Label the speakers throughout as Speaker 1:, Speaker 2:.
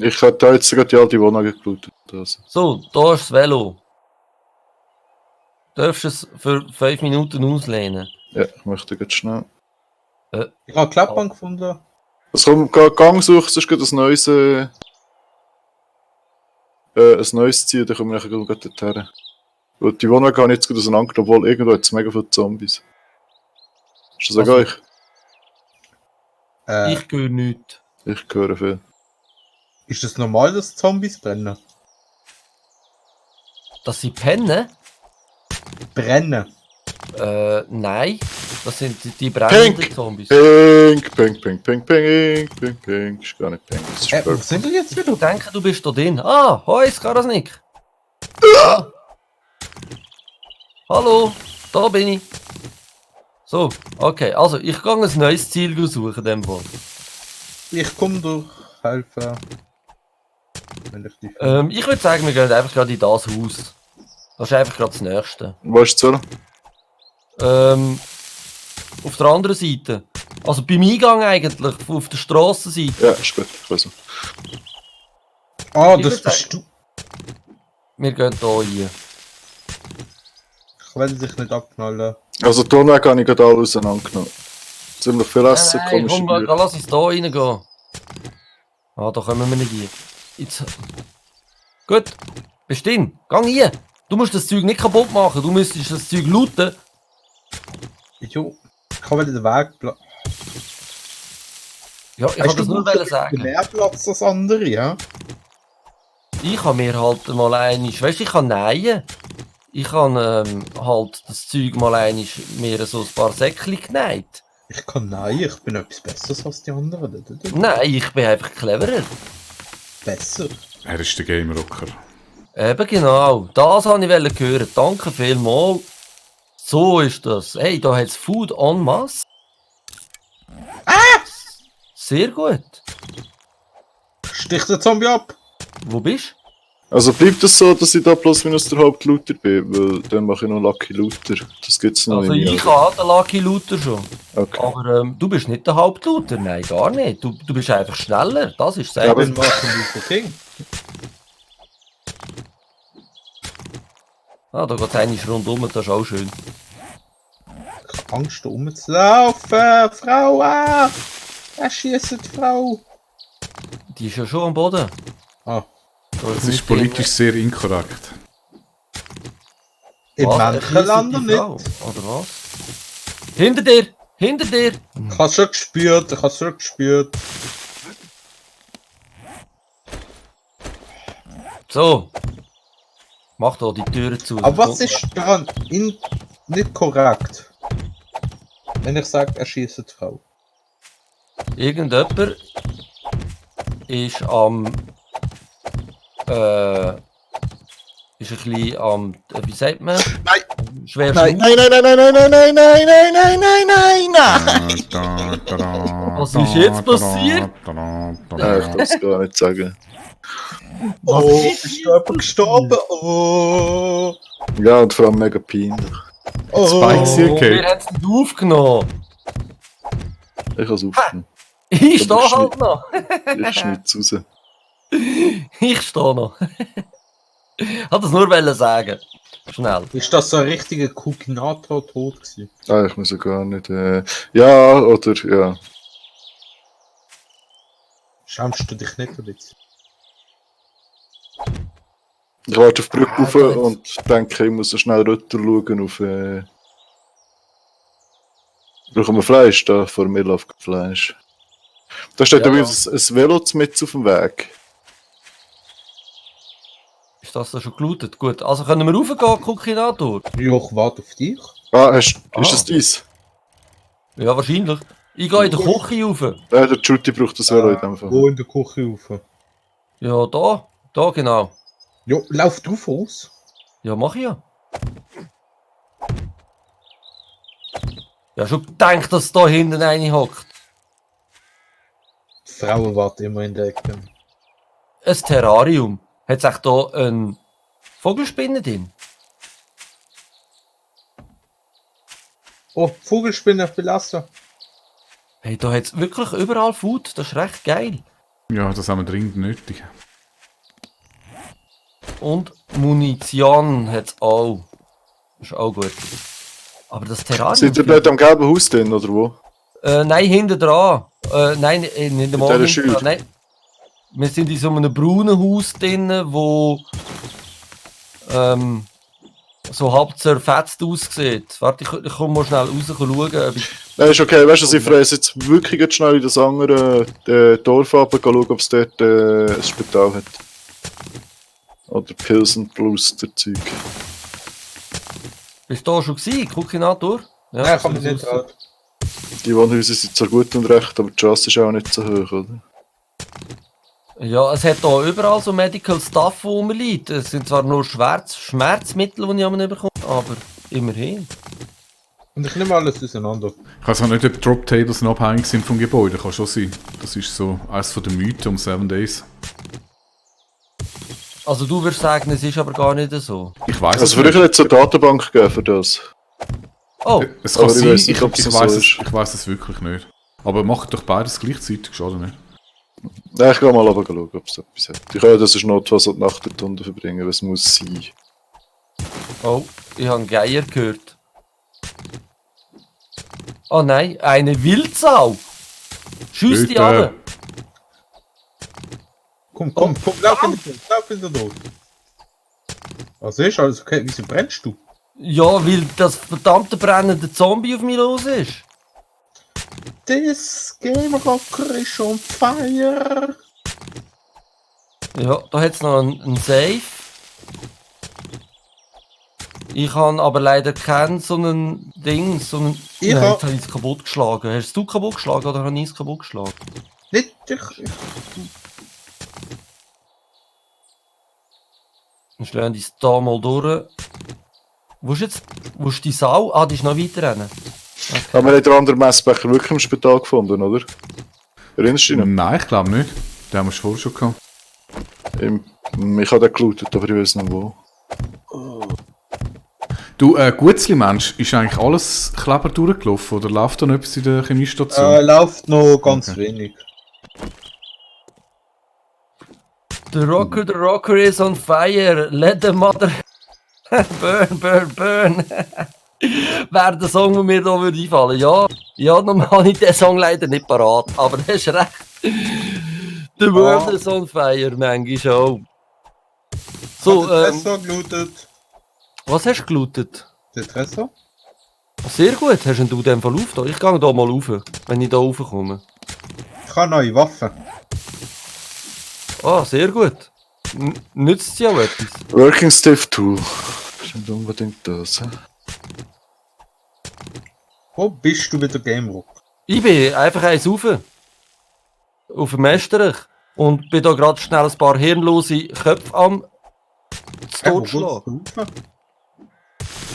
Speaker 1: Ich habe da jetzt gerade die alte Wohnung gelootet. Also.
Speaker 2: So, da ist das Velo. Darfst du es für 5 Minuten auslehnen?
Speaker 1: Ja, ich möchte jetzt schnell.
Speaker 3: Ich habe Klappband gefunden.
Speaker 1: Also komm, Gang suchen, sonst geht ein neues Ziel, dann kommen wir nachher gerade dorthin. Weil die Wohnung habe ich jetzt gerade auseinandergenommen, obwohl irgendwo hat es mega viele Zombies. Ist das
Speaker 2: Also-
Speaker 1: euch?
Speaker 2: Ich höre nichts.
Speaker 1: Ich höre viel.
Speaker 3: Ist es normal, dass Zombies brennen?
Speaker 2: Dass sie pennen?
Speaker 3: Brennen?
Speaker 2: Nein. Das sind die brennenden
Speaker 1: Pink!
Speaker 2: Zombies.
Speaker 1: Pink, pink, pink, pink, pink, pink, pink. Ist gar nicht pink, das ist
Speaker 3: Wo
Speaker 1: purple.
Speaker 3: sind wir jetzt wieder?
Speaker 2: Ich denke, du bist da drin. Ah, hoi, Skarasnik. Hallo, da bin ich. So, okay, also ich gehe ein neues Ziel suchen in dem Fall.
Speaker 3: Ich komme durch. Helfen. Wenn ich die
Speaker 2: Ich würde sagen, wir gehen einfach gerade in das Haus. Das ist einfach gerade das nächste.
Speaker 1: Wo ist es?
Speaker 2: Auf der anderen Seite. Also beim Eingang eigentlich, auf der Strassenseite.
Speaker 1: Ja, ist gut, ich weiß noch.
Speaker 3: Ah,
Speaker 2: Ich
Speaker 3: das
Speaker 2: würd
Speaker 3: bist du.
Speaker 2: Wir gehen hier rein.
Speaker 3: Ich will dich nicht abknallen.
Speaker 1: Also die Wohnung habe ich gerade alle auseinandergenommen. Ziemlich viel Essen,
Speaker 2: Nein,
Speaker 1: komische
Speaker 2: komm,
Speaker 1: Bücher.
Speaker 2: lass uns hier reingehen. Ah, da kommen wir nicht rein. Jetzt. Gut, bist du drin? Gang hier. Du musst das Zeug nicht kaputt machen, du müsstest das Zeug looten.
Speaker 3: Jo, ich kann wieder den Weg.
Speaker 2: Ja, ich wollte das nur sagen.
Speaker 3: Mehr Platz als andere, ja?
Speaker 2: Ich habe mir halt mal einig, weißt du, ich kann nähen. Ich habe halt das Zeug mal einig mir so ein paar Säckchen genäht.
Speaker 3: Ich kann nein, ich bin etwas Besseres als die anderen.
Speaker 2: Nein, ich bin einfach cleverer.
Speaker 3: Besser.
Speaker 4: Er ist der Game-Rocker.
Speaker 2: Eben genau, das wollte ich hören. Danke vielmals. So ist das. Hey, da hat es Food en masse. Sehr gut.
Speaker 3: Stich den Zombie ab!
Speaker 2: Wo bist
Speaker 1: Also bleibt es so, dass ich da plus minus der Hauptlooter bin, weil dann mache ich noch Lucky Looter. Das gibt's
Speaker 2: du?
Speaker 1: noch
Speaker 2: Also
Speaker 1: nicht.
Speaker 2: ich habe den Lucky Looter schon.
Speaker 1: Okay.
Speaker 2: Aber du bist nicht der Hauptlooter. Nein, gar nicht. Du bist einfach schneller. Das ist
Speaker 1: Ja,
Speaker 2: sehr
Speaker 1: aber-
Speaker 3: Ich bin Martin Luther King.
Speaker 2: Ah, da geht es eigentlich rundum, das ist auch schön.
Speaker 3: Ich habe Angst, da rumzulaufen! Frau! Er schießt die Frau!
Speaker 2: Die ist ja schon am Boden.
Speaker 3: Ah,
Speaker 2: Da
Speaker 4: Das
Speaker 2: nicht
Speaker 4: ist politisch sehr inkorrekt.
Speaker 3: im
Speaker 2: Was?
Speaker 3: Menschenland
Speaker 2: Erschießt die
Speaker 3: nicht.
Speaker 2: Frau, oder was? Hinter dir! Hinter dir!
Speaker 3: Ich habe es schon gespürt, ich habe es schon gespürt.
Speaker 2: So. Mach da die Türen zu.
Speaker 3: Aber was ist daran nicht korrekt? Wenn ich sage, er schießt die Frau.
Speaker 2: Irgendjemand ist am. Ist ein bisschen am. Wie sagt man?
Speaker 1: Nein!
Speaker 2: Schwer
Speaker 1: Nein,
Speaker 2: schnaufen.
Speaker 1: nein, nein, nein, nein, nein, nein, nein, nein, nein, nein, nein, nein!
Speaker 2: Was ist jetzt passiert?
Speaker 1: Ich darf es gar nicht sagen.
Speaker 2: Was
Speaker 3: Oh,
Speaker 2: ist
Speaker 3: ist jemand gestorben? Oh!
Speaker 1: Ja, und vor allem mega peinlich.
Speaker 3: Oh!
Speaker 4: Spikes hier,
Speaker 2: Oh,
Speaker 4: okay.
Speaker 2: wir haben es nicht aufgenommen.
Speaker 1: Ich habe es aufgenommen.
Speaker 2: Ich stehe
Speaker 1: Aber
Speaker 2: halt noch.
Speaker 1: Ich schneide es raus.
Speaker 2: Ich stehe noch. Hat das nur sagen. Schnell.
Speaker 3: Ist das so ein richtiger Kukinator-Tod gewesen?
Speaker 1: Ah, ich muss ja gar nicht. Ja, oder ja.
Speaker 3: Schämst du dich nicht ein bisschen?
Speaker 1: Ich warte auf die Brücke rauf
Speaker 2: da jetzt-
Speaker 1: und denke, ich muss so schnell runter schauen auf. Brauchen wir Fleisch? Da vor mir läuft kein Fleisch. Da steht
Speaker 2: Ja,
Speaker 1: übrigens ein Velo mit auf dem Weg.
Speaker 2: Ist das da schon gelootet? Gut. Also können wir raufgehen, Kukinator?
Speaker 3: Ja, ich warte auf dich.
Speaker 1: Ah, ist
Speaker 2: Ah.
Speaker 1: es dies?
Speaker 2: Ja, wahrscheinlich. Ich gehe in der Küche rauf.
Speaker 1: Der Judy braucht das Velo in dem Fall.
Speaker 3: Wo in der Küche rauf?
Speaker 2: Ja, da. Da genau.
Speaker 3: Ja, lauf drauf aus.
Speaker 2: Ja, mach ich ja. Ja, schon gedacht, dass da hinten eine hockt.
Speaker 3: Die Frauen warten immer in der Ecke.
Speaker 2: Ein Terrarium. Hat es echt da eine Vogelspinne drin?
Speaker 3: Oh, Vogelspinne belastet.
Speaker 2: Hey, da hat es wirklich überall Food. Das ist recht geil.
Speaker 4: Ja, das haben wir dringend nötig.
Speaker 2: Und Munition hat es auch. Ist auch gut. Aber das Terrarium...
Speaker 1: Seid ihr dort am gelben Haus drin, oder wo?
Speaker 2: Nein, hinten dran. Nein, nicht
Speaker 1: In
Speaker 2: einmal
Speaker 1: dieser
Speaker 2: hinten
Speaker 1: Schule?
Speaker 2: dran. Nein. Wir sind in so einem braunen Haus drin, wo so halb zerfetzt aussieht. Warte, ich komm mal schnell raus schauen, ob ich...
Speaker 1: Nein, ist okay, weißt du, ich freue jetzt wirklich jetzt schnell in das andere Dorf ab und schauen, ob es dort ein Spital hat. Oder Pilsen plus der Zeug.
Speaker 2: Bist du da schon gewesen? Guck ihn an, durch. Ja,
Speaker 3: Nein, kann man
Speaker 2: so
Speaker 3: nicht
Speaker 2: aus-
Speaker 3: trauen.
Speaker 1: Die Wohnhäuser sind zwar gut und recht, aber die Chance ist auch nicht so hoch, oder?
Speaker 2: Ja, es hat da überall so Medical Stuff, wo rumliegt. Es sind zwar nur Schmerzmittel, die ich bekomme, aber immerhin.
Speaker 3: Und ich nehme alles auseinander.
Speaker 4: Ich weiß auch nicht, ob Drop Tables noch abhängig sind vom Gebäude. Kann schon sein. Das ist so eines von den Mythen um 7 Days.
Speaker 2: Also du würdest sagen, es ist aber gar nicht so.
Speaker 4: Ich weiß
Speaker 1: Also vielleicht hätte es eine Datenbank gegeben für das.
Speaker 2: Oh,
Speaker 4: Es kann
Speaker 1: aber ich
Speaker 4: sein,
Speaker 1: weiss nicht, ob es so
Speaker 4: weiss
Speaker 1: ist.
Speaker 4: ich weiss es wirklich nicht. Aber macht doch beides gleichzeitig, schade nicht.
Speaker 1: Nein, ich gehe mal runter schauen, ob es etwas hat. Ich kann ja das ist notfalls die Nacht dort unten verbringen, was muss sein.
Speaker 2: oh, ich habe einen Geier gehört. Oh nein, eine Wildsau! Schieß die
Speaker 4: Bitte.
Speaker 2: an!
Speaker 3: Komm, lauf in den Tod. Was ist alles okay? Wieso brennst du?
Speaker 2: Ja, weil das verdammte brennende Zombie auf mich los ist.
Speaker 3: This Game Rocker is on fire.
Speaker 2: Ja, da hat es noch einen Safe. Ich habe aber leider keinen so einen Ding, so einen...
Speaker 3: Ich
Speaker 2: Nein,
Speaker 3: hab-
Speaker 2: jetzt habe ich es kaputt geschlagen. Hast du kaputt geschlagen oder habe ich es kaputt geschlagen?
Speaker 3: Nicht,
Speaker 2: Dann schlagen die es da mal durch. Wo ist jetzt... Wo ist die Sau? Ah, die ist noch weiter rennen.
Speaker 1: Aber wir haben den anderen Messbecher wirklich im Spital gefunden, oder? Erinnerst du dich noch?
Speaker 4: Nein, ich glaube nicht. Den haben wir vorher schon gehabt.
Speaker 1: Ich habe den gelootet, aber ich weiß nicht wo.
Speaker 4: Du, Gutzli-Mensch, ist eigentlich alles Kleber durchgelaufen oder läuft da noch etwas in der Chemiestation?
Speaker 3: läuft noch ganz wenig.
Speaker 2: The rocker is on fire. Let the mother burn, burn, burn. Wäre der Song, der mir da würde einfallen. Ja, normal habe ich den Song leider nicht parat, aber du hast recht. The world is on fire, manchmal auch. So,
Speaker 3: Tresor gelootet.
Speaker 2: was hast du gelootet?
Speaker 3: Der Tresor?
Speaker 2: Sehr gut, hast du in dem Fall auf? Ich gehe da mal rauf, wenn ich da raufkomme.
Speaker 3: Ich habe neue Waffen.
Speaker 2: Ah, sehr gut. Nützt sie auch etwas?
Speaker 1: Working Stiff Tool. Ist nicht unbedingt das. Hä?
Speaker 3: Wo bist du wieder Game Rock?
Speaker 2: Ich bin einfach eins rauf. Auf dem Esterich. Und bin da gerade schnell ein paar hirnlose Köpfe am totschlagen.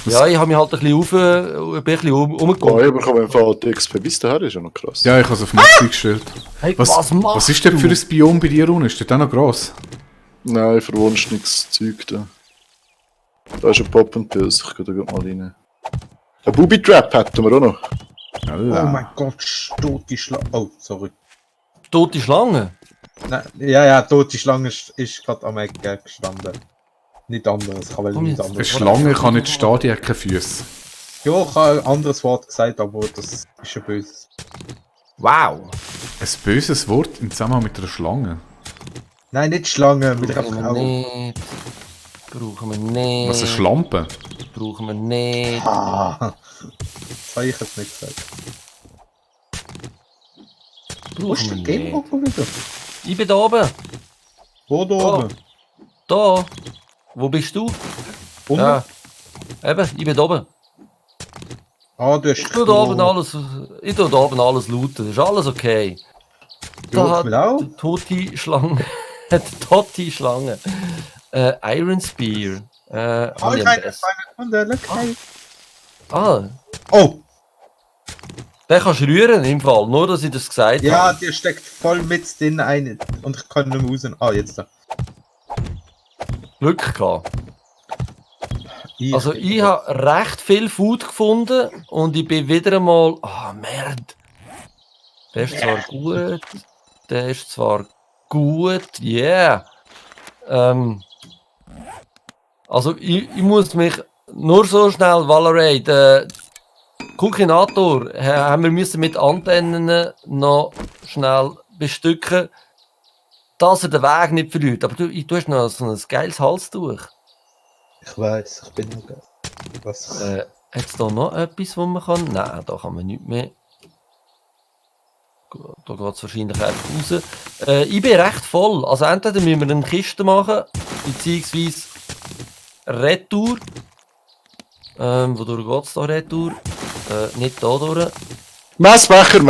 Speaker 2: Ja, ich habe mich halt ein bisschen bin ein bisschen
Speaker 1: Oh,
Speaker 2: umgekommen.
Speaker 1: ich bekomme im Fall die XP bis daher, ist ja noch krass.
Speaker 4: Ja, ich habe es auf Max eingestellt.
Speaker 2: Hey,
Speaker 4: Was
Speaker 2: machst
Speaker 4: ist denn
Speaker 2: du?
Speaker 4: für ein Biom bei dir unten? Ist das auch noch gross?
Speaker 1: Nein, verwunsch nichts Zeug da. Da ist ein Pop-and-Pilz, ich gehe da gleich mal rein. Ein Booby-Trap hätten wir auch noch.
Speaker 3: Oh mein Gott, tote Schlange. Oh, sorry.
Speaker 2: Tote Schlange?
Speaker 3: Nein, ja, tote Schlange ist gerade am Ecke gestanden. Nicht anders, kann wohl
Speaker 2: Komm
Speaker 3: nicht
Speaker 2: jetzt.
Speaker 4: Eine
Speaker 3: anders.
Speaker 4: Schlange kann nicht stehen, die hat keine Füße.
Speaker 3: Ja, ich habe ein anderes Wort gesagt, aber das ist ein böses.
Speaker 2: Wow.
Speaker 4: Ein böses Wort im Zusammenhang mit einer Schlange.
Speaker 3: Nein, nicht Schlange, weil ich
Speaker 2: Brauchen
Speaker 3: einfach
Speaker 2: wir
Speaker 3: auch...
Speaker 2: nicht. Brauchen wir nicht.
Speaker 4: Was, eine Schlampe?
Speaker 2: Brauchen wir nicht.
Speaker 3: Ah, das habe ich jetzt nicht gesagt. Wo ist der
Speaker 2: Brauchen wir
Speaker 3: Game
Speaker 2: nicht.
Speaker 3: Rocker wieder?
Speaker 2: Ich bin da oben.
Speaker 3: Wo da
Speaker 2: Oh.
Speaker 3: oben?
Speaker 2: Da. Wo bist du?
Speaker 3: Unten?
Speaker 2: Ja. Eben, ich bin da oben.
Speaker 3: Ah, du hast...
Speaker 2: Ich tue da oben alles looten. Das ist alles okay.
Speaker 3: Ja,
Speaker 2: Da
Speaker 3: ich will auch.
Speaker 2: die tote Schlange. Die tote Schlange. Iron Spear.
Speaker 3: Ah,
Speaker 2: Habe
Speaker 3: ich
Speaker 2: ich am
Speaker 3: habe
Speaker 2: besten.
Speaker 3: einen gefunden,
Speaker 2: Ah,
Speaker 3: Oh,
Speaker 2: den kannst du rühren im Fall. Nur, dass ich das gesagt
Speaker 3: ja,
Speaker 2: habe.
Speaker 3: der steckt voll mit drin ein und ich kann nicht mehr raus. Ah, jetzt da.
Speaker 2: Glück gehabt. Also ich habe recht viel Food gefunden und ich bin wieder einmal... Ah, Merd. Der ist zwar gut. Der ist zwar gut, yeah. Also ich muss mich nur so schnell, Valorant, Kukinator haben wir müssen mit Antennen noch schnell bestücken, dass er den Weg nicht verliert. Aber du hast noch so ein geiles Halstuch.
Speaker 3: Ich weiß, ich bin noch geil. Was?
Speaker 2: Hat es da noch etwas, wo man kann? Nein, da kann man nicht mehr. Da geht es wahrscheinlich einfach raus. Ich bin recht voll. Also entweder müssen wir eine Kiste machen, beziehungsweise Retour. Wodurch geht es da Retour? Nicht da durch.
Speaker 1: Messbecher vor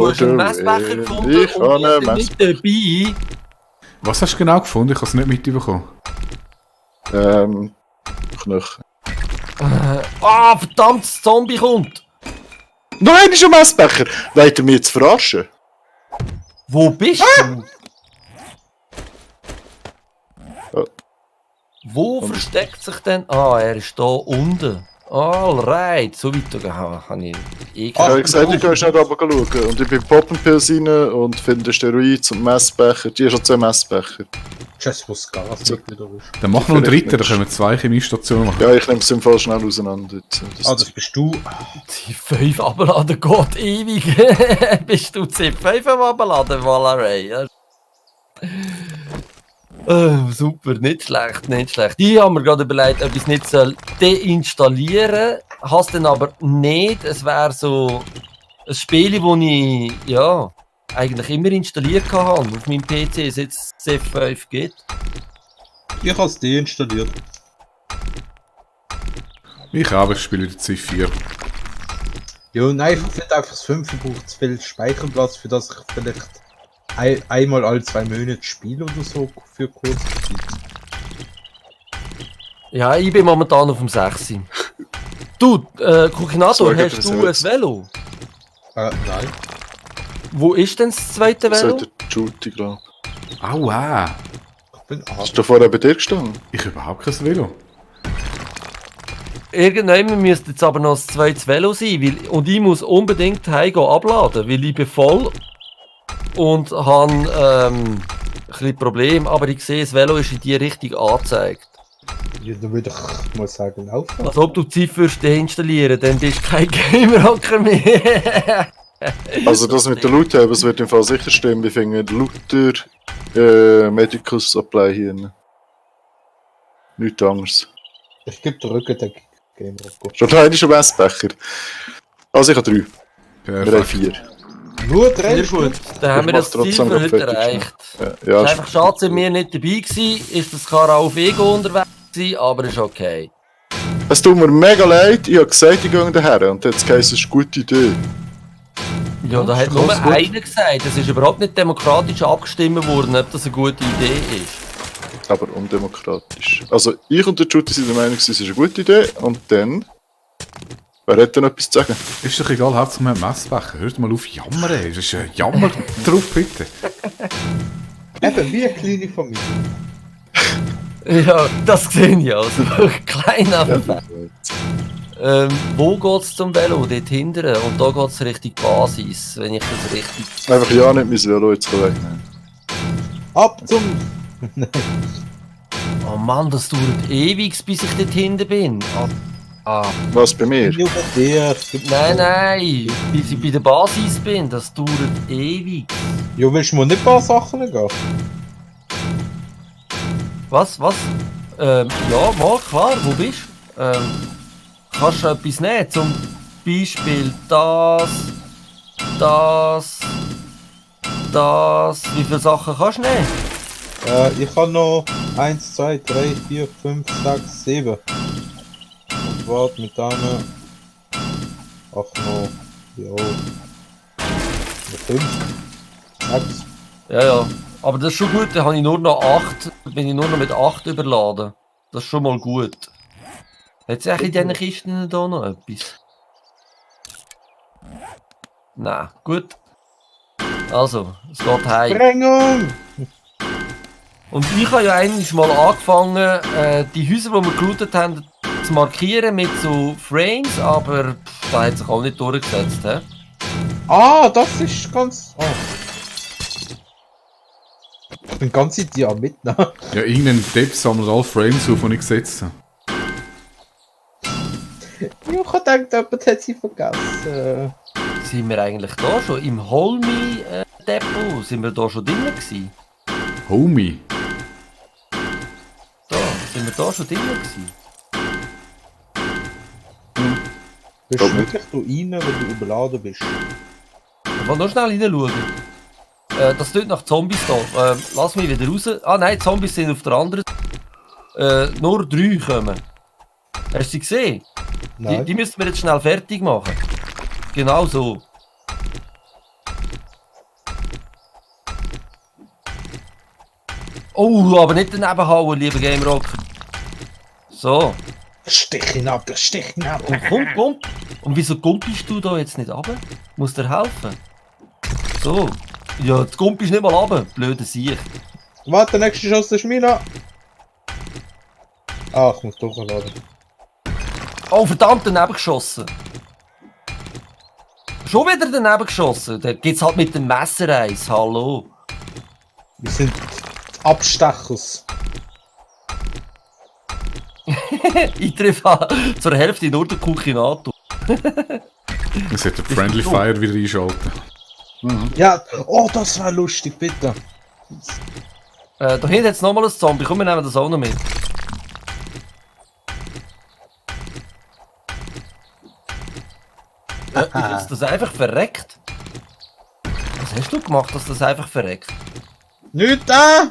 Speaker 2: Du hast einen
Speaker 1: der
Speaker 2: Messbecher
Speaker 1: Welt.
Speaker 2: gefunden
Speaker 1: Ich habe
Speaker 2: und
Speaker 1: einen
Speaker 2: wir sind nicht dabei.
Speaker 4: Was hast du genau gefunden? Ich habe es nicht mitbekommen.
Speaker 1: Knöchel.
Speaker 2: Verdammt, das Zombie kommt!
Speaker 1: Nein, ist ein Messbecher! Wollt ihr mich jetzt verarschen?
Speaker 2: Wo bist du?
Speaker 1: Oh.
Speaker 2: Wo versteckt sich denn? Er ist da unten. Alright, so weit habe ich
Speaker 1: Ich habe gesagt, ich gehe schnell runter schauen. Und ich bin Poppenpilz rein und finde Steroid und Messbecher. Die haben schon 2 Messbecher.
Speaker 3: Just was Gas nicht wieder ist.
Speaker 4: Dann mach noch einen
Speaker 1: Vielleicht
Speaker 4: dritten, dann
Speaker 1: nicht.
Speaker 4: können wir 2 Chemiestationen machen.
Speaker 1: Ja, ich nehme es im Fall schnell auseinander.
Speaker 3: Das bist du.
Speaker 2: Die 5 abladen geht ewig. Bist du die 5 am abladen, Valerie? Ja. Super, nicht schlecht, nicht schlecht. Ich habe mir gerade überlegt, ob ich es nicht soll deinstallieren soll. Habe es dann aber nicht. Es wäre so ein Spiel, das ich ja, eigentlich immer installiert habe auf meinem PC, seit es C5 gibt.
Speaker 3: Ich habe es deinstalliert.
Speaker 4: Ich auch, ich spiele die C4.
Speaker 3: Ja, nein, ich finde einfach das 5 braucht zu viel Speicherplatz, für das ich vielleicht einmal alle 2 Monate spiele oder so für kurze Zeit.
Speaker 2: Ja, ich bin momentan auf dem 6. Du, Kukinator,
Speaker 1: Sorry,
Speaker 2: hast du ein Velo?
Speaker 3: Nein.
Speaker 2: Wo ist denn das zweite
Speaker 1: Das
Speaker 2: Velo?
Speaker 1: sagt der Juti, glaube
Speaker 4: Aua!
Speaker 3: Ich bin
Speaker 1: ich. Ist da vorher bei dir gestanden?
Speaker 4: Ich habe überhaupt kein Velo.
Speaker 2: Irgendwann müsste jetzt aber noch das zweites Velo sein, und ich muss unbedingt heimgehen abladen, weil ich bin voll und habe ein bisschen Problem, aber ich sehe, das Velo ist in die Richtung angezeigt.
Speaker 3: Ja, dann würde ich mal sagen, laufen.
Speaker 2: Als ob du Zeit fürs deinstallieren, dann bist du kein Gamer-Hacker mehr.
Speaker 1: Also das mit der Looter, aber es wird im Fall sicher stimmen. Wir finden Looter Medical Supply hier. Nichts anderes.
Speaker 3: Ich gebe den Rücken der Gamer-Rock.
Speaker 1: Schon einer ist ein Messbecher. Also ich habe 3. Wir haben
Speaker 4: Perfekt.
Speaker 1: 4.
Speaker 3: Nur 3
Speaker 2: Sehr gut, dann haben wir das Ziel für heute erreicht.
Speaker 1: Ja,
Speaker 2: Es
Speaker 1: ja,
Speaker 2: ist einfach schade, dass wir nicht dabei waren, ist das Kara auf Ego unterwegs gewesen, aber ist okay.
Speaker 1: es tut mir mega leid. Ich habe gesagt, ich gehe daher. Und jetzt heisst es eine gute Idee.
Speaker 2: Ja, da hat
Speaker 3: ist
Speaker 2: nur
Speaker 3: ganz gut.
Speaker 2: einer gesagt, es ist überhaupt nicht demokratisch abgestimmt worden, ob das eine gute Idee ist.
Speaker 1: Aber undemokratisch. Also ich und der Juti sind der Meinung, es ist eine gute Idee. Und dann... Wer hat denn etwas zu sagen?
Speaker 4: Ist doch egal, Hauptsache wir haben Messbecher. Hört mal auf jammern, das ist ein Jammertrupp, bitte.
Speaker 3: Eben, wie eine kleine Familie.
Speaker 2: Ja, das sehe ich also. Klein aber fein. Wo geht es zum Velo? Dort hinten. Und da geht es Richtung Basis, wenn ich das richtig...
Speaker 1: Einfach ja nicht mein Velo jetzt wegnehmen.
Speaker 3: Ab zum...
Speaker 2: Oh Mann, das dauert ewig, bis ich dort hinten bin.
Speaker 1: Was bei mir?
Speaker 3: Ja, bei dir.
Speaker 2: Nein, bis ich bei der Basis bin, das dauert ewig.
Speaker 3: Ja, willst du mal nicht ein paar Sachen gehen?
Speaker 2: Was? Ja, mal, klar, wo bist du? Kannst du etwas nehmen? Zum Beispiel das. Wie viele Sachen kannst du nehmen?
Speaker 3: Ich habe noch 1, 2, 3, 4, 5, 6, 7. Und warte, mit denen... Ach noch... Ja... 5, 6.
Speaker 2: Ja. Aber das ist schon gut, dann habe ich nur noch 8. Bin ich nur noch mit 8 überladen. Das ist schon mal gut. Hat es eigentlich in diesen Kisten da noch etwas? Nein, gut. Also, es geht heim.
Speaker 3: Sprengung!
Speaker 2: Und ich habe ja eigentlich mal angefangen, die Häuser, die wir gelootet haben, zu markieren mit so Frames, aber da hat sich auch nicht durchgesetzt. He?
Speaker 3: Ah, das ist ganz... Ah. Ich bin ganz in dir am mitnehmen.
Speaker 4: Ja, irgendein Depp sammelt alle Frames auf, die ich gesetzt habe.
Speaker 3: Ich habe gedacht, jemand hat sie vergessen.
Speaker 2: Sind wir eigentlich da schon? Im Holmi-Depot? Sind wir da schon drin gewesen?
Speaker 4: Homie.
Speaker 2: Da, sind wir da schon drin gewesen?
Speaker 3: Bist
Speaker 1: Glaub
Speaker 3: du
Speaker 1: nicht.
Speaker 3: wirklich da rein, wenn du überladen bist?
Speaker 2: Ich will noch schnell hineinschauen. Das tut nach Zombies da. Lass mich wieder raus. Ah nein, Zombies sind auf der anderen Seite. Nur 3 kommen. Hast du sie gesehen?
Speaker 3: Nein.
Speaker 2: Die müssten wir jetzt schnell fertig machen. Genau so. Oh, aber nicht daneben hauen, lieber Game Rocker. So.
Speaker 3: Stich ihn ab, stich ihn ab.
Speaker 2: Und komm. Und wieso kumpelst du da jetzt nicht runter? Muss dir helfen. So. Ja, jetzt kumpelst nicht mal runter. Blöde Sieg.
Speaker 3: Warte, der nächste Schuss ist meiner. Ah, ich muss durchladen.
Speaker 2: Oh, verdammt, daneben geschossen. Schon wieder daneben geschossen. Da geht's halt mit dem Messer eins. Hallo.
Speaker 3: Wir sind Abstechers.
Speaker 2: Ich treffe zur Hälfte nur den Kukinator.
Speaker 4: Ich sollte Friendly Fire wieder einschalten.
Speaker 3: Ja, oh, das war lustig, bitte.
Speaker 2: Da hinten jetzt nochmal ein Zombie. Komm, wir nehmen das auch noch mit. Ist das einfach verreckt? Was hast du gemacht, dass das einfach verreckt?
Speaker 3: Nicht da!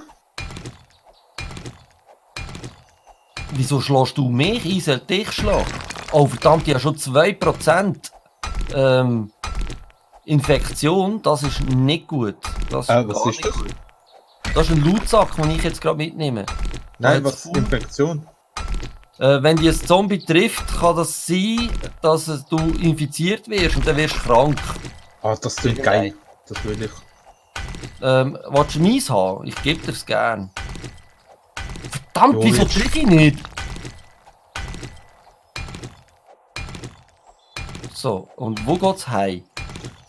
Speaker 2: Wieso schlägst du mich? Ich soll dich schlagen. Oh verdammt, ich habe schon 2% Infektion. Das ist nicht gut. Das ist
Speaker 3: Was
Speaker 2: gar
Speaker 3: ist
Speaker 2: nicht
Speaker 3: das?
Speaker 2: gut. Das ist ein Lootsack, den ich jetzt gerade mitnehme.
Speaker 3: Nein,
Speaker 2: Jetzt
Speaker 3: was ist Infektion?
Speaker 2: Wenn dich ein Zombie trifft, kann das sein, dass du infiziert wirst und dann wirst du krank.
Speaker 3: Ah, das klingt geil. Das will ich.
Speaker 2: Willst du meins haben? Ich gebe dir's gern. Verdammt,
Speaker 3: Jo,
Speaker 2: wieso
Speaker 3: jetzt.
Speaker 2: treffe ich nicht? So, und wo geht's heim?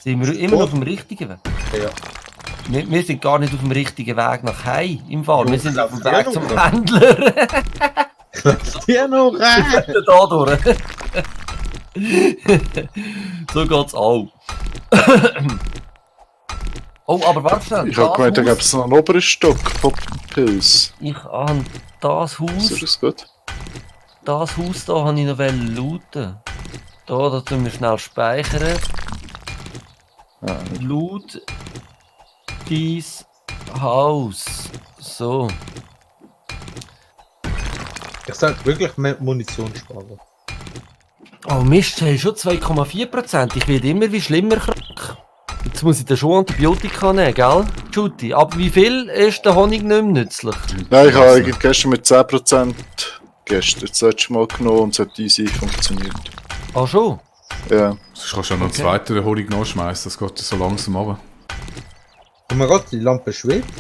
Speaker 2: Sind wir immer noch auf dem richtigen Weg?
Speaker 3: Ja.
Speaker 2: Wir sind gar nicht auf dem richtigen Weg nach Heim im Fall.
Speaker 3: Jo,
Speaker 2: Wir sind auf dem
Speaker 3: ja,
Speaker 2: Weg zum
Speaker 3: noch.
Speaker 2: Händler.
Speaker 3: Ja, noch rein!
Speaker 2: Da durch. So geht's auch. Oh, aber warte schnell.
Speaker 1: Ich habe gemeint, da
Speaker 2: das
Speaker 1: gäbe es noch einen oberen Stock von Pilz.
Speaker 2: Ich habe das Haus,
Speaker 1: Ist das gut?
Speaker 2: das Haus da habe ich noch looten. Da tun wir schnell speichern.
Speaker 1: Ja.
Speaker 2: Loot dies Haus. So.
Speaker 3: Ich sag wirklich mehr Munition sparen.
Speaker 2: Oh Mist, hey, schon 2,4%. Ich werde immer wie schlimmer krank. Jetzt muss ich da schon Antibiotika nehmen, gell? Juti, ab wie viel ist der Honig nicht mehr nützlich?
Speaker 1: Nein, ich habe eigentlich gestern mit 10% gestern das letzte Mal genommen und es hat easy funktioniert.
Speaker 2: Ah schon?
Speaker 1: Ja.
Speaker 4: Sonst kannst du ja noch einen zweiten Honig nachschmeißen, das geht so langsam runter.
Speaker 3: Oh mein Gott, die Lampe schwebt.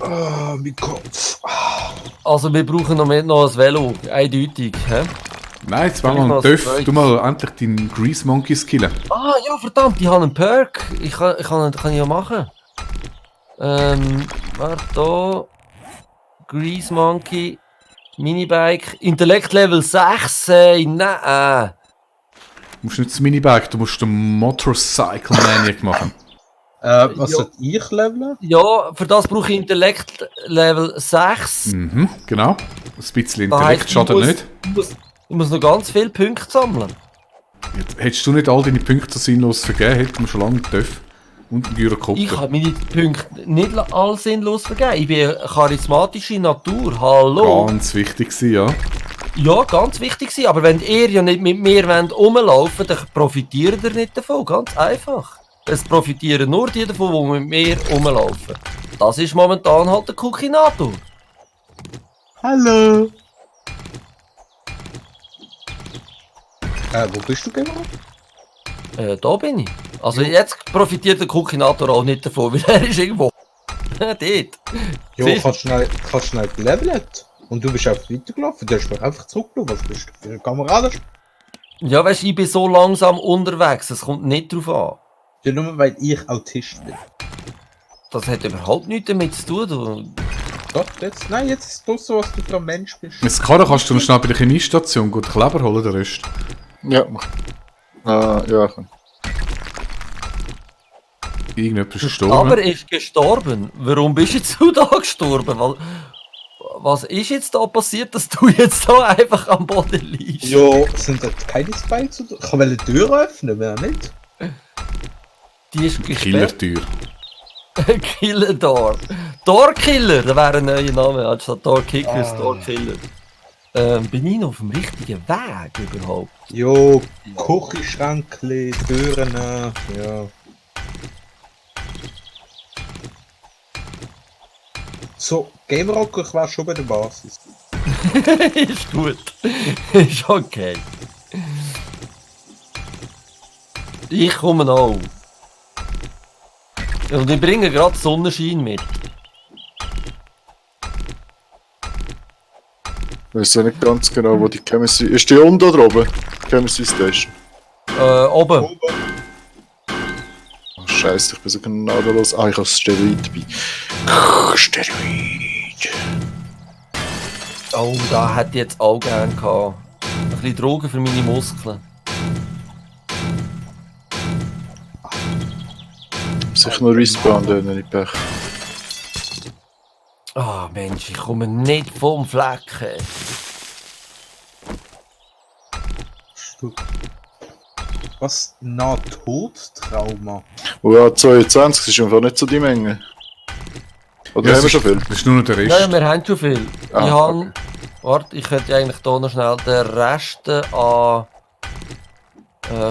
Speaker 3: Ah, mein Kopf.
Speaker 2: Also wir brauchen noch ein Velo, eindeutig. Hä?
Speaker 4: Nein, jetzt mal
Speaker 2: Vielleicht noch
Speaker 4: einen
Speaker 2: ein
Speaker 4: Töff.
Speaker 2: zweites.
Speaker 4: Du mal endlich deinen Grease Monkey skillen.
Speaker 2: Ah ja, verdammt, ich habe einen Perk. Kann ich ja machen. Warte da. Grease Monkey. Minibike. Intellekt Level 6. Nein.
Speaker 4: Du musst nicht das Minibike, du musst den Motorcycle Maniac machen.
Speaker 3: Was
Speaker 2: Ja.
Speaker 3: soll ich leveln?
Speaker 2: Ja, für das brauche ich Intellekt Level 6.
Speaker 4: Mhm, genau. Ein bisschen
Speaker 2: Das heisst,
Speaker 4: Intellekt schadet nicht.
Speaker 2: Ich muss noch ganz viele Punkte sammeln.
Speaker 4: Jetzt, hättest du nicht all deine Punkte so sinnlos vergeben, hätten wir schon lange Töff und einen
Speaker 2: Ich
Speaker 4: Gyrokopter.
Speaker 2: habe meine Punkte nicht all sinnlos vergeben. Ich bin eine charismatische Natur. Hallo.
Speaker 4: Ganz wichtig gewesen, ja.
Speaker 2: Ja, ganz wichtig sein. Aber wenn ihr ja nicht mit mir rumlaufen wollt, dann profitiert ihr nicht davon. Ganz einfach. Es profitieren nur die davon, die mit mir rumlaufen. Das ist momentan halt der Kukinator.
Speaker 3: Hallo! Wo bist du genau?
Speaker 2: Da bin ich. Also jetzt profitiert der Kukinator auch nicht davon, weil er ist irgendwo dort.
Speaker 3: Jo,
Speaker 2: Siehst
Speaker 3: kannst schnell gelevelt. Und du bist einfach weitergelaufen. Du hast mich einfach zurückgelaufen. Was bist du für ein Kamerad?
Speaker 2: Ja, weißt du, ich bin so langsam unterwegs, es kommt nicht drauf an.
Speaker 3: Ja, nur weil ich Autist bin.
Speaker 2: Das hat überhaupt nichts damit zu tun. Du.
Speaker 3: Doch, jetzt, nein, jetzt ist es so, was du für ein Mensch bist.
Speaker 4: Mit Karre kannst du noch schnell bei der Chemiestation gut Kleber holen, der Rest.
Speaker 1: Ja, mach. Ja, komm.
Speaker 4: Irgendjemand ist gestorben.
Speaker 2: Aber er ist gestorben. Warum bist jetzt du da gestorben? Was ist jetzt da passiert, dass du jetzt da einfach am Boden liegst?
Speaker 3: Ja, sind das keine Spikes oder? Ich kann die Tür öffnen, wer nicht?
Speaker 2: Die ist gesperrt.
Speaker 4: Killertür.
Speaker 2: Killer Door. Door Killer, das wäre ein neuer Name, anstatt Door Kickers,
Speaker 3: Ah.
Speaker 2: Door Killer. Bin ich noch auf dem richtigen Weg überhaupt?
Speaker 3: Jo, Küchenschränkli, Türen, ja. So, Game Rocker, ich war schon bei der Basis.
Speaker 2: Ist gut. Ist okay. Ich komme auch. Und ich bringe gerade Sonnenschein mit.
Speaker 1: Ich weiß ja nicht ganz genau, wo die Chemistry... Ist die unten oder oben? Chemistry Station.
Speaker 2: Oben.
Speaker 1: Oh, Scheiße, ich bin so gnadenlos. Ah, ich habe Steroid dabei. Steroid.
Speaker 2: Oh, da hätte ich jetzt auch gerne gehabt. Ein bisschen Drogen für meine Muskeln.
Speaker 1: Sicher noch respawnen, wenn ich Pech.
Speaker 2: Ah, Mensch, ich komme nicht vom Flecken.
Speaker 3: Was? Nahtodtrauma?
Speaker 1: Oh ja, 22 ist einfach nicht so die Menge. Oder
Speaker 4: Ja,
Speaker 1: haben wir
Speaker 4: es
Speaker 1: schon viel?
Speaker 4: Das ist nur noch der Rest.
Speaker 2: Ja, wir haben schon viel.
Speaker 1: Ah,
Speaker 2: ich habe...
Speaker 1: okay.
Speaker 2: Warte, ich könnte eigentlich hier noch schnell den Rest an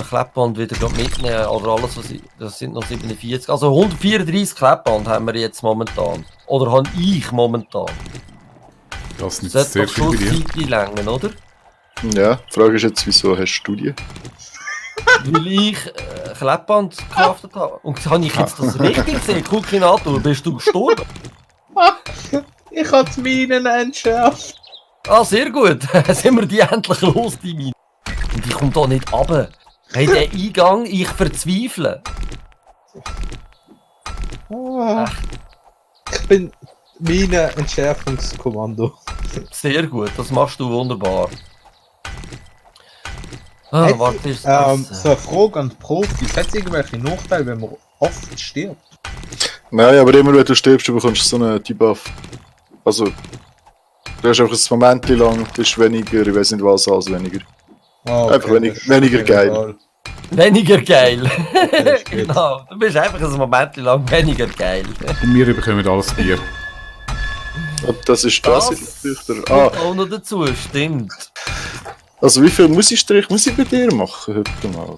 Speaker 2: Kleppband wieder grad mitnehmen. Oder alles, was ich... Das sind noch 47. Also 134 Kleppband haben wir jetzt momentan. Oder habe ich momentan.
Speaker 4: Das sind
Speaker 2: Das
Speaker 4: sehr
Speaker 2: sollte doch
Speaker 4: viel
Speaker 2: schon
Speaker 4: bei dir.
Speaker 2: Zeit längen, oder?
Speaker 1: Ja, die Frage ist jetzt, wieso hast du die?
Speaker 2: Weil ich Kleppband gecraftet habe. Und habe ich jetzt das richtig gesehen? Guck ihn an, du bist du gestorben?
Speaker 3: Ich hab die Minen entschärft.
Speaker 2: Ah, sehr gut. Sind wir die endlich los, die Mine. Und ich komme da nicht runter. Hey, der Eingang, ich verzweifle.
Speaker 3: Ah, ich bin Minen-Entschärfungskommando.
Speaker 2: Sehr gut, das machst du wunderbar. Ah,
Speaker 3: Hey,
Speaker 2: warte, ist
Speaker 3: so eine Frage an die Profis. Hat es irgendwelche Nachteile, wenn man oft stirbt?
Speaker 1: Nein, aber immer wenn du stirbst, du bekommst so einen Debuff. Also, du hast einfach ein Moment lang, das ist weniger, ich weiß nicht was, als weniger.
Speaker 3: Ah,
Speaker 1: Einfach
Speaker 3: das ist
Speaker 1: weniger
Speaker 3: mir
Speaker 1: geil.
Speaker 3: egal.
Speaker 2: Weniger geil.
Speaker 3: Okay, ist gut.
Speaker 2: Genau, du bist einfach ein Moment lang weniger geil.
Speaker 4: Und wir bekommen alles Bier.
Speaker 1: Und das ist das.
Speaker 2: kommt
Speaker 1: Ah,
Speaker 2: auch noch dazu, stimmt.
Speaker 1: also wie viel Musikstrich muss ich bei dir machen heute mal?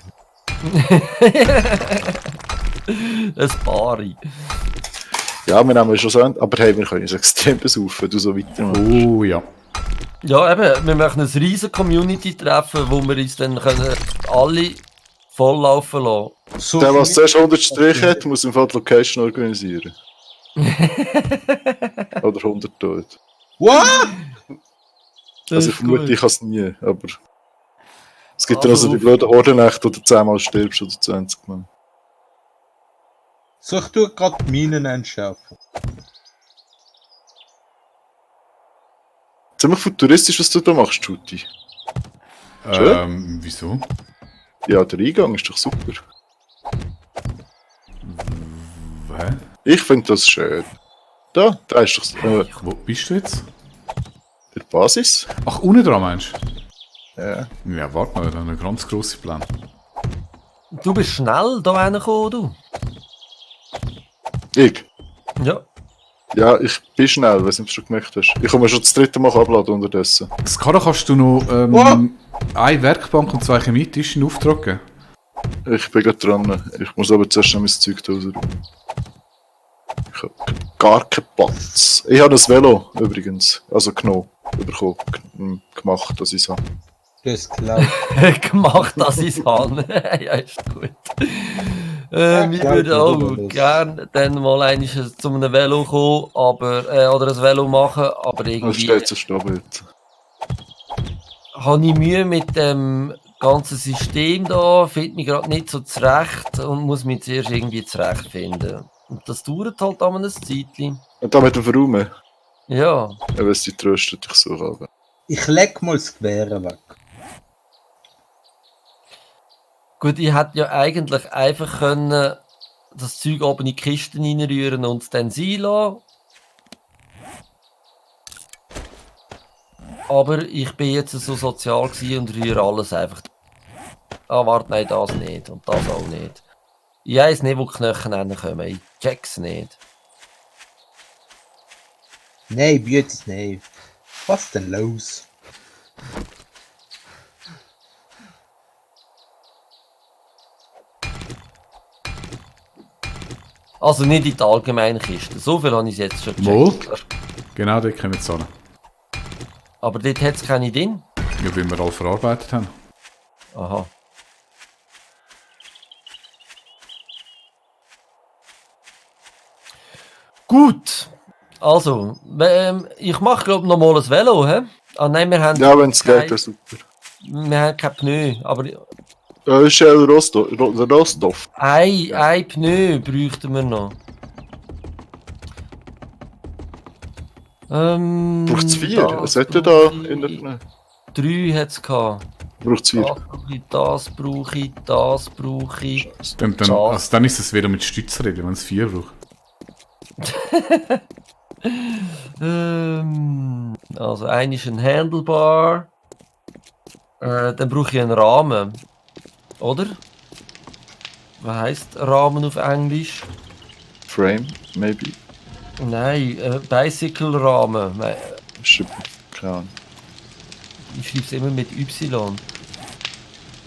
Speaker 2: Ein Pari.
Speaker 1: Ja, wir nehmen schon so, aber hey, wir können uns extrem besaufen, wenn du so weitermachst.
Speaker 4: Oh ja.
Speaker 2: Ja, eben, wir machen ein riesen Community-Treffen, wo wir uns dann können alle volllaufen lassen.
Speaker 3: So
Speaker 1: Der, was
Speaker 3: viel-
Speaker 1: zuerst 100 Striche hat, muss im Fall die Location organisieren. Oder 100 tot.
Speaker 3: What?
Speaker 2: Das
Speaker 1: Also ich
Speaker 2: ist
Speaker 1: vermute,
Speaker 2: gut.
Speaker 1: ich kann es nie, aber... Es gibt dann
Speaker 2: Also
Speaker 1: also die blöden Hordenächte, wo du 10 Mal stirbst oder 20 Mal.
Speaker 3: So, ich tue gerade Minen entschärfen.
Speaker 1: Ziemlich futuristisch, was du da machst, Juti.
Speaker 4: Wieso?
Speaker 1: Ja, der Eingang ist doch super.
Speaker 4: Hä?
Speaker 1: Ich finde das schön. Da ist doch
Speaker 4: Wo bist du jetzt?
Speaker 1: der Basis.
Speaker 4: Ach, unten dran meinst
Speaker 1: Ja.
Speaker 4: du? Ja, warte mal, da haben wir ganz grosse Pläne.
Speaker 2: Du bist schnell da reingekommen, du.
Speaker 1: Ich?
Speaker 2: Ja.
Speaker 1: Ja, ich bin schnell, weiß nicht, ob du schon gemerkt hast. Ich komme schon das dritte Mal abladen unterdessen.
Speaker 4: Das Karre kannst du noch
Speaker 3: Oh!
Speaker 4: eine Werkbank und 2 Chemietischen in Auftrag geben.
Speaker 1: Ich bin gerade dran. Ich muss aber zuerst noch mein Zeug da rausräumen. Ich habe gar keinen Platz. Ich habe ein Velo übrigens. Also genommen. Gemacht, dass ich es habe.
Speaker 3: Du hast geklaut.
Speaker 2: Gemacht, dass ich es habe. Ja, ist gut.
Speaker 3: Ja,
Speaker 2: Wir
Speaker 3: klar,
Speaker 2: würden
Speaker 3: du
Speaker 2: auch
Speaker 3: willst.
Speaker 2: gerne dann mal einmal zu einem Velo kommen, aber, oder ein Velo machen, aber
Speaker 1: Das
Speaker 2: irgendwie
Speaker 1: steht so stehen jetzt.
Speaker 2: habe ich Mühe mit dem ganze System da findet mich gerade nicht so zurecht und muss mich zuerst irgendwie zurechtfinden. Und das dauert halt an einem Zeitchen.
Speaker 1: Und da mit dem Verraumen.
Speaker 2: Ja,
Speaker 1: Ja, weiss, die tröstet dich so, aber.
Speaker 3: Ich leg mal das Gewehr weg.
Speaker 2: gut, ich hätte ja eigentlich einfach können das Zeug oben in die Kisten reinrühren und es dann sein lassen. Aber ich bin jetzt so sozial gewesen und rühre alles einfach. Ah, warte, nein, das nicht und das auch nicht. Ich weiss nicht, wo die Knochen hinkommen. Ich check's nicht.
Speaker 3: Nein, Beauty, nein. Was denn los?
Speaker 2: Also nicht in die allgemeine Kiste. So viel habe ich jetzt schon
Speaker 4: Wo?
Speaker 2: gecheckt.
Speaker 4: Genau, dort können wir zahlen.
Speaker 2: Aber dort hat es keine drin.
Speaker 4: Ja, weil wir alle verarbeitet haben.
Speaker 2: Aha. Gut. Also, ich mache glaube noch mal ein Velo, hä? Ah nein, wir haben
Speaker 1: Ja, wenn es
Speaker 2: kein-
Speaker 1: geht, wäre super.
Speaker 2: wir haben kein Pneu, aber
Speaker 1: Ja, ist ja der Rostov.
Speaker 2: ein Pneu bräuchten wir noch.
Speaker 1: Braucht es 4?
Speaker 2: das
Speaker 1: Was hat er da
Speaker 2: brauche
Speaker 1: in der
Speaker 2: ich-
Speaker 1: Pneu?
Speaker 2: 3 hat es gehabt.
Speaker 1: Braucht es 4?
Speaker 2: Das brauche ich, das brauche ich.
Speaker 4: Dann,
Speaker 2: Schade.
Speaker 4: also dann ist es wieder mit Stützrädern, wenn es 4 braucht.
Speaker 2: Also, ein ist ein Handlebar. Dann brauche ich einen Rahmen. Oder? Was heisst Rahmen auf Englisch?
Speaker 1: Frame, maybe.
Speaker 2: Nein, Bicycle-Rahmen.
Speaker 1: Keine Ahnung.
Speaker 2: Ich schreibe es immer mit Y.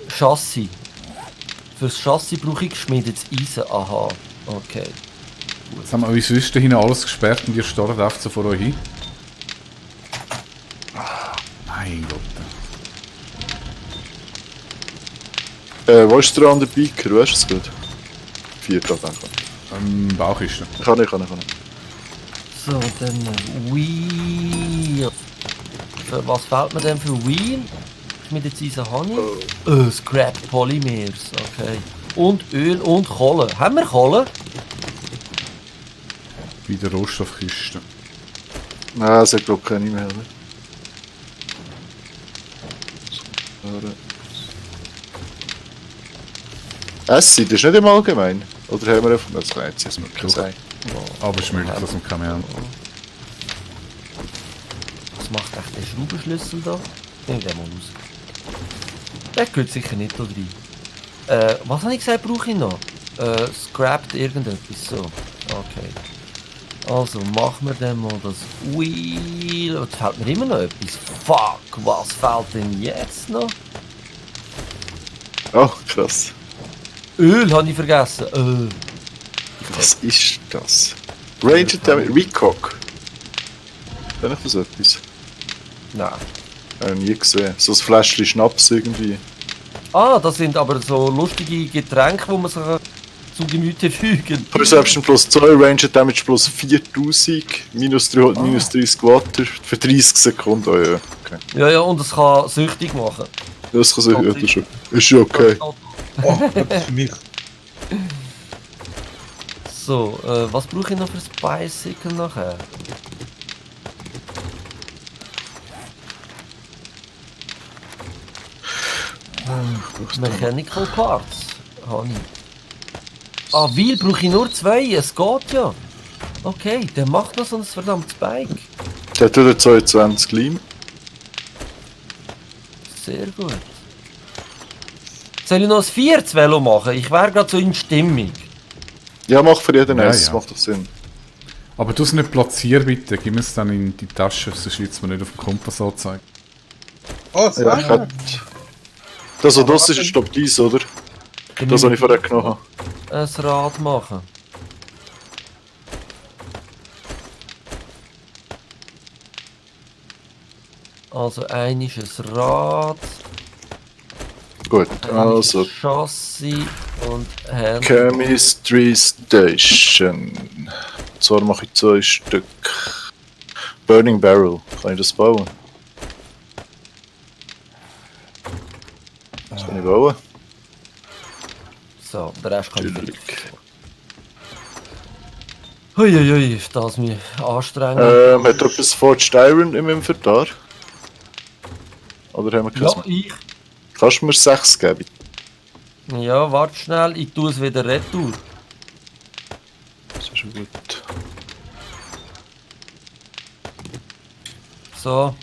Speaker 2: Chassis. Fürs Chassis brauche ich geschmiedetes Eisen. Aha, okay.
Speaker 4: Jetzt haben wir uns sonst da hinten alles gesperrt und ihr starrt einfach so vor euch hin. Mein Gott.
Speaker 1: Wo ist der andere Beaker? Weißt du es gut? 4 da, danke.
Speaker 4: Bauchkiste.
Speaker 1: Kann ich.
Speaker 2: So, dann Wheel. Für was fehlt mir denn für Wheel? Geschmiedetes Eisen habe ich. Scrap Polymers, okay. Und Öl und Kohle. Haben wir Kohle?
Speaker 4: Bei der Rohstoffkiste.
Speaker 1: Nein, es hat glaube ich keine mehr. Oder? Acid ist nicht im Allgemeinen. Oder haben wir einfach das kann jetzt mal
Speaker 4: Doch.
Speaker 1: sein.
Speaker 4: Aber es ist möglich, dass wir keine haben.
Speaker 2: Was macht echt der Schraubenschlüssel da? Nehmen wir den mal aus. Der gehört sicher nicht da rein. Was habe ich gesagt, brauche ich noch? Scrapped irgendetwas, so. Okay. Also machen wir dann mal das Wheel. Jetzt fehlt mir immer noch etwas. Fuck, was fehlt denn jetzt noch?
Speaker 1: Oh, krass.
Speaker 2: Öl habe ich vergessen. Öl.
Speaker 1: Was ist das? Ranger Damage Recock. Kann ich das etwas?
Speaker 2: Nein.
Speaker 1: Nie gesehen. So ein Fläschchen Schnaps irgendwie.
Speaker 2: Ah, das sind aber so lustige Getränke, die man sich zu Gemüte fügen.
Speaker 1: Perception plus 2, Ranger Damage plus 4000, minus 300, minus 30 Watt für 30 Sekunden. Oh ja, okay.
Speaker 2: Ja, ja, und es kann süchtig machen.
Speaker 1: Das kann sich, ja, das ist schon. Ist ja okay.
Speaker 3: Oh, das für mich.
Speaker 2: So, was brauche ich noch für das Bicycle nachher? Mechanical Parts. Habe ich. Ah, Wheel brauche ich nur 2, es geht ja. Okay, der macht noch so ein verdammtes Bike.
Speaker 1: Der hat wieder 22 Leim.
Speaker 2: Sehr gut. Soll ich noch ein 4 Velo machen? Ich wäre gerade so in Stimmung.
Speaker 1: Ja, mach für jeden
Speaker 4: Ja,
Speaker 1: eins, das
Speaker 4: ja.
Speaker 1: macht doch Sinn.
Speaker 4: Aber du es nicht platzieren bitte, gib mir es dann in die Tasche, sonst wird es mir nicht auf dem Kompass anzeigen.
Speaker 3: Oh, so.
Speaker 1: Ja, ich hätte. Das, was das ist glaube dies, oder? Das, was ich vorher genommen habe.
Speaker 2: Ein Rad machen. Also ein ist ein Rad,
Speaker 1: Gut,
Speaker 2: ein
Speaker 1: also.
Speaker 2: ist ein Chassis und Hand.
Speaker 1: Chemistry Station. Zwar mache ich 2 Stück. Burning Barrel. Kann ich das bauen? Das kann ich wollen.
Speaker 2: So, der Rest kann ich
Speaker 1: Chillig.
Speaker 2: Huiuiui, ist das mir anstrengend.
Speaker 1: Hat etwas Forged Iron im Inventar? Oder haben wir keins
Speaker 2: Ja,
Speaker 1: mehr?
Speaker 2: ich.
Speaker 1: Kannst du mir 6 geben?
Speaker 2: Ja, warte schnell, ich tue es wieder retour.
Speaker 1: Das ist schon gut.
Speaker 2: So.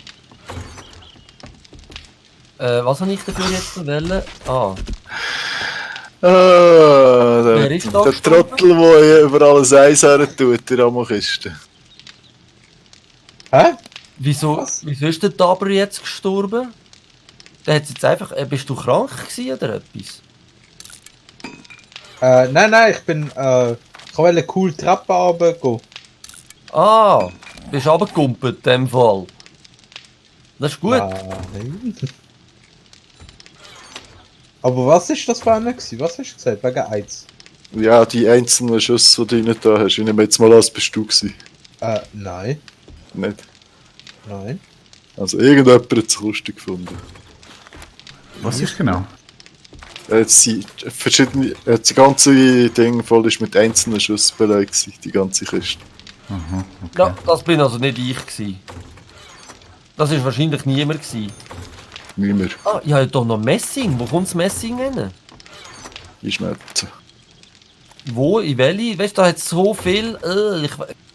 Speaker 2: Was habe ich dafür jetzt noch wollen? Ah,
Speaker 1: Der
Speaker 2: ist da
Speaker 1: der
Speaker 2: gestorben?
Speaker 1: Trottel, der über alles Eis her tut, der Amokiste.
Speaker 3: Hä?
Speaker 2: wieso,
Speaker 3: Was?
Speaker 2: wieso ist der Daber jetzt gestorben? Der hat jetzt einfach. Bist du krank gewesen oder etwas?
Speaker 3: Nein, ich bin, ich wollte cool Treppen runtergehen.
Speaker 2: Ah, bist runtergekumpelt in dem Fall. Das ist gut.
Speaker 3: Nein. Aber was ist das für einer gewesen? Was hast du gesagt? Wegen Eins?
Speaker 1: Ja, die einzelnen Schüsse, die du nicht da hast. Ich nehme jetzt mal an, bist du gewesen.
Speaker 3: Nein.
Speaker 1: Nicht?
Speaker 3: Nein.
Speaker 1: Also irgendjemand hat es lustig gefunden.
Speaker 4: Was ist genau?
Speaker 1: Das ganze Ding voll ist mit einzelnen Schüssen belegt gewesen, die ganze Kiste.
Speaker 4: Aha, okay.
Speaker 2: Ja, das bin also nicht ich gewesen. Das ist wahrscheinlich niemand gewesen.
Speaker 1: Nicht mehr
Speaker 2: Ah, ich habe doch noch Messing. Wo kommt das Messing hin?
Speaker 1: einschmelzen.
Speaker 2: Wo? In welche? Weißt du, da hat es so viel.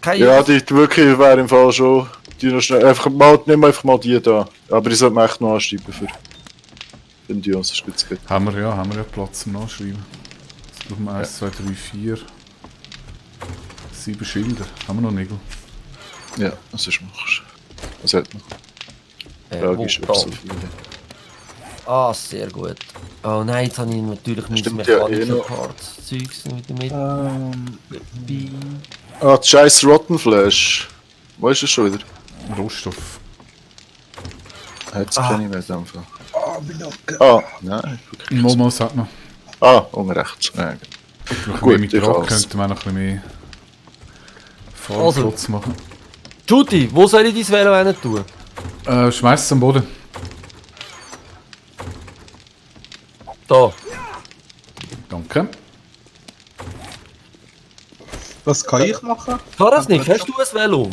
Speaker 2: Keine
Speaker 1: Ja, die wirklich wäre im Fall schon. Die noch schnell. Nimm einfach mal die da. Aber ich sollte mich echt noch anschreiben für den Dion, sonst gibt's gut.
Speaker 4: Haben wir ja Platz zum Nachschreiben. Jetzt brauchen wir 1, 2, 3, 4. 7 Schilder. Haben wir noch Nägel?
Speaker 1: Ja, was ist machst du? Was hat noch? Frage ist,
Speaker 2: wo,
Speaker 1: ob
Speaker 2: da.
Speaker 1: so viele.
Speaker 2: Ah, sehr gut. Oh nein, jetzt habe ich natürlich mein
Speaker 1: Stimmt ja,
Speaker 2: mechanische
Speaker 1: noch.
Speaker 2: Parts-Zeugs wieder mit.
Speaker 1: Ah, die scheiß Rottenflash. Wo ist es schon wieder?
Speaker 4: Rohstoff.
Speaker 1: Jetzt kenne ich nicht einfach.
Speaker 3: Bin noch
Speaker 1: Ah, nein. wirklich.
Speaker 4: Mal sagt man.
Speaker 1: Ah, unten rechts. Ja,
Speaker 4: Noch
Speaker 1: Gut,
Speaker 4: mit
Speaker 1: ich
Speaker 4: Draht
Speaker 1: kann's.
Speaker 4: könnten wir noch ein bisschen mehr
Speaker 2: Also.
Speaker 4: Fallplatz machen.
Speaker 2: Judy, wo soll ich dein Velo hin tun?
Speaker 4: Schmeiß es am Boden.
Speaker 2: Da.
Speaker 4: Danke.
Speaker 3: Was kann ich machen?
Speaker 2: Karasnik, hast du ein Velo?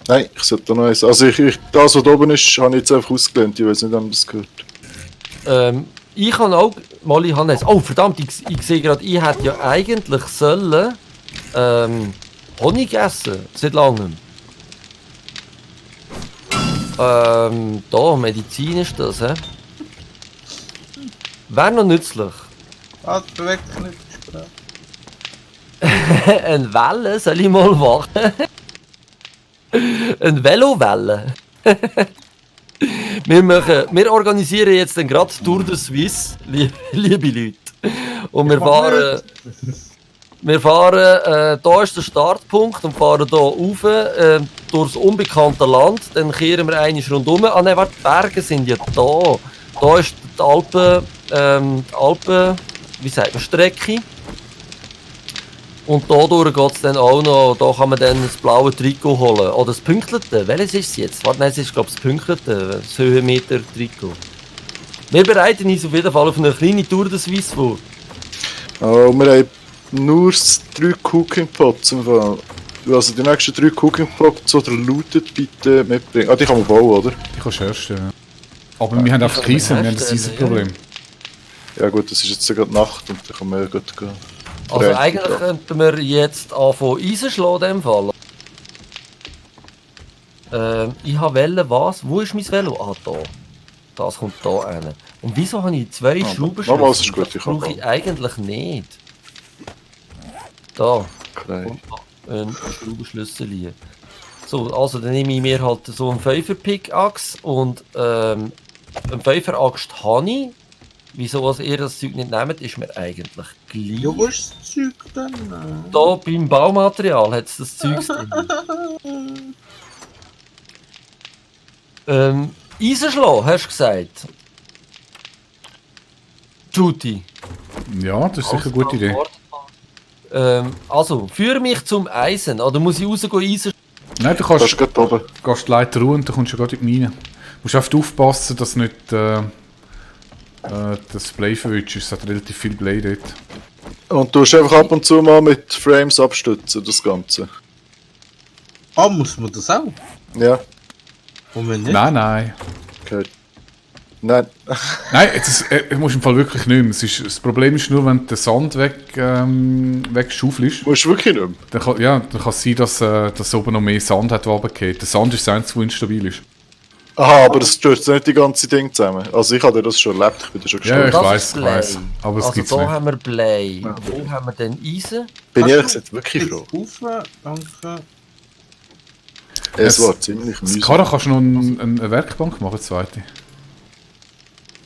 Speaker 1: Nein, ich sollte da noch eins. Also das, was da oben ist, habe ich jetzt einfach ausgelehnt. Ich weiß nicht, ob das gehört.
Speaker 2: Ich kann auch mal ich habe eins. Oh verdammt, ich sehe gerade, ich hätte ja eigentlich sollen Honig essen, seit langem. Da, Medizin ist das, hä? Wäre noch nützlich.
Speaker 3: Bewegt dich nicht.
Speaker 2: Eine Welle, soll ich mal machen? Eine Velowelle. Wir organisieren jetzt dann gerade Tour de Suisse, liebe Leute. Und wir fahren, da ist der Startpunkt und fahren hier rauf, durchs unbekannte Land. Dann kehren wir einmal rundum. Ah nein, warte, die Berge sind ja da. Da ist die Alpen, wie sagt man, Strecke. Und dadurch geht es dann auch noch, da kann man dann das blaue Trikot holen. Oder das Pünktliche, welches ist es jetzt? Warte, nein, es ist glaube ich das Pünktliche, das Höhenmeter-Trikot. Wir bereiten uns auf jeden Fall auf eine kleine Tour de Suisse vor.
Speaker 1: Und wir haben nur 3 Cooking Pots im Fall. Also die nächsten 3 Cooking Pots oder lootet bitte mitbringen. Ah, die kann man bauen, oder?
Speaker 4: Die kannst du herstellen. Aber wir haben einfach Krise, wir haben das Riesenproblem.
Speaker 1: Ja gut, das ist jetzt ja gerade Nacht und dann kann man ja gut gehen.
Speaker 2: Also
Speaker 1: Verrenken
Speaker 2: eigentlich
Speaker 1: gehen.
Speaker 2: könnten wir jetzt anfangen Eisen schlagen in dem Fall. Ich habe Welle was? Wo ist mein Velo? Ah, da. Das kommt da rein. Und wieso habe ich 2
Speaker 1: Ah,
Speaker 2: Schraubenschlüssel?
Speaker 1: nochmals ist gut, ich
Speaker 2: Das
Speaker 1: kann
Speaker 2: brauche ich
Speaker 1: bauen.
Speaker 2: eigentlich nicht. Da.
Speaker 1: Klein.
Speaker 2: Ein Schraubenschlüssel hier. So, also dann nehme ich mir halt so einen 5er-Pickaxe und einen 5er-Axt habe ich. Wieso als ihr das Zeug nicht nehmt, ist mir eigentlich gleich.
Speaker 3: Ja, wo ist das Zeug denn?
Speaker 2: Da beim Baumaterial hat es das Zeug drin. Eisenschlag, hast du gesagt? Judy.
Speaker 4: Ja, das ist sicher eine gute Idee.
Speaker 2: Also, führe mich zum Eisen. Oder muss ich rausgehen Eisen?
Speaker 4: Nein, du
Speaker 1: Das ist
Speaker 4: kannst,
Speaker 1: gerade oben.
Speaker 4: gehst die Leiter runter und dann kommst du gerade in die Mine. Du musst einfach aufpassen, dass du nicht das Blade verwünscht. Es hat relativ viel Blade dort.
Speaker 1: Und du hast einfach ab und zu mal mit Frames abstützen, das Ganze.
Speaker 3: Ah, muss man das auch?
Speaker 1: Ja,
Speaker 3: Moment nicht.
Speaker 4: Nein.
Speaker 1: okay. Nein,
Speaker 4: Nein, du musst im Fall wirklich nicht mehr. Das Problem ist nur, wenn du den Sand wegschaufelst,
Speaker 1: musst du wirklich nicht mehr.
Speaker 4: dann kann es sein, dass oben noch mehr Sand hat, der runtergeht. Der Sand ist das Einzige, was instabil ist.
Speaker 1: Aha, aber das stürzt nicht die ganze Ding zusammen. Also ich habe das schon erlebt, ich bin da schon
Speaker 4: Ja,
Speaker 1: gestorben.
Speaker 4: ich weiss. Aber es
Speaker 2: also
Speaker 4: gibt's
Speaker 2: da
Speaker 4: nicht.
Speaker 2: haben wir Blei. Wo haben wir denn Eisen?
Speaker 1: Bin ich ehrlich
Speaker 3: Hast du
Speaker 1: gesagt wirklich froh.
Speaker 3: Jetzt rauf, danke.
Speaker 1: Es war ziemlich
Speaker 4: Das
Speaker 1: mühsam.
Speaker 4: Kara kannst du noch eine Werkbank machen, eine zweite.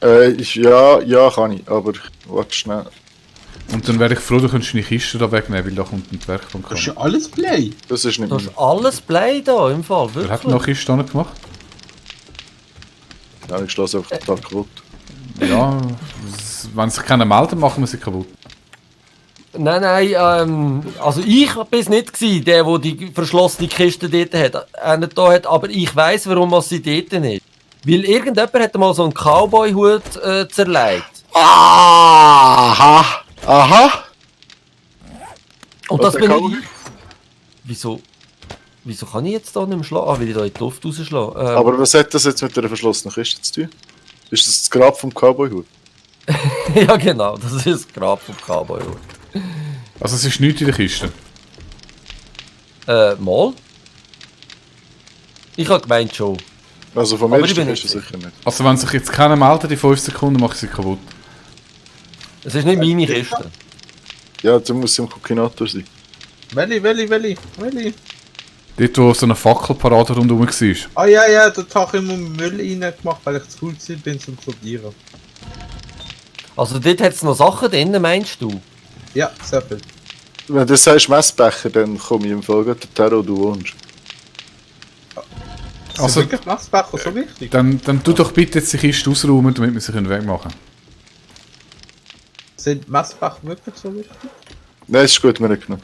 Speaker 1: Ja, kann ich, aber warte schnell.
Speaker 4: Und dann wäre ich froh, du könntest deine Kiste da wegnehmen, weil da kommt eine Werkbank
Speaker 3: Das ist
Speaker 4: ran.
Speaker 3: ja alles Play.
Speaker 1: Das ist nicht
Speaker 2: Du
Speaker 1: mehr.
Speaker 2: hast alles Blei da im Fall,
Speaker 4: Wer hat
Speaker 2: wirklich.
Speaker 4: noch Kiste da gemacht?
Speaker 1: Nein, ich schlafe einfach total kaputt.
Speaker 4: Ja, wenn sich keiner meldet, machen wir sie kaputt.
Speaker 2: Nein, also ich bin es nicht gewesen, der die verschlossene Kiste dort da hat, aber ich weiss, warum was sie dort nicht. Weil irgendjemand hat mal so einen Cowboy-Hut zerlegt.
Speaker 1: Aha!
Speaker 2: Und
Speaker 1: Was
Speaker 2: das
Speaker 1: der
Speaker 2: bin
Speaker 1: Cowboy?
Speaker 2: ich. Wieso kann ich jetzt da nicht mehr schlagen? Ah, weil ich da in die Luft rausschlage.
Speaker 1: Aber was hat das jetzt mit der verschlossenen Kiste zu tun? Ist das Grab vom Cowboy-Hut?
Speaker 2: Ja genau, das ist das Grab vom Cowboy-Hut.
Speaker 4: Also es ist nichts in der Kiste.
Speaker 2: Mal? Ich habe gemeint schon.
Speaker 1: Also vom
Speaker 2: Aber ich
Speaker 1: ersten
Speaker 2: bin
Speaker 1: ist es
Speaker 2: nicht
Speaker 1: sicher nicht.
Speaker 4: Also wenn sich jetzt keiner meldet in 5 Sekunden, mache ich sie kaputt.
Speaker 2: Es ist nicht meine Kiste.
Speaker 1: Ja, du musst im Kokinator sein.
Speaker 3: Welli.
Speaker 4: Dort, wo so eine Fackelparade rundherum war.
Speaker 3: Ah ja, da habe ich immer Müll reingemacht, weil ich zu faul bin zum Sortieren.
Speaker 2: Also dort hat es noch Sachen drin, meinst du?
Speaker 3: Ja, sehr viel.
Speaker 1: Wenn du sagst Messbecher, dann komme ich im Fall gleich der Terror, du wohnst.
Speaker 4: Also-
Speaker 3: Sind wirklich Messbecher so wichtig?
Speaker 4: Dann tu doch bitte jetzt die Kiste ausräumen, damit wir sie wegmachen können.
Speaker 3: Sind Messbecher wirklich so wichtig?
Speaker 1: Nein, ist gut, wir genommen.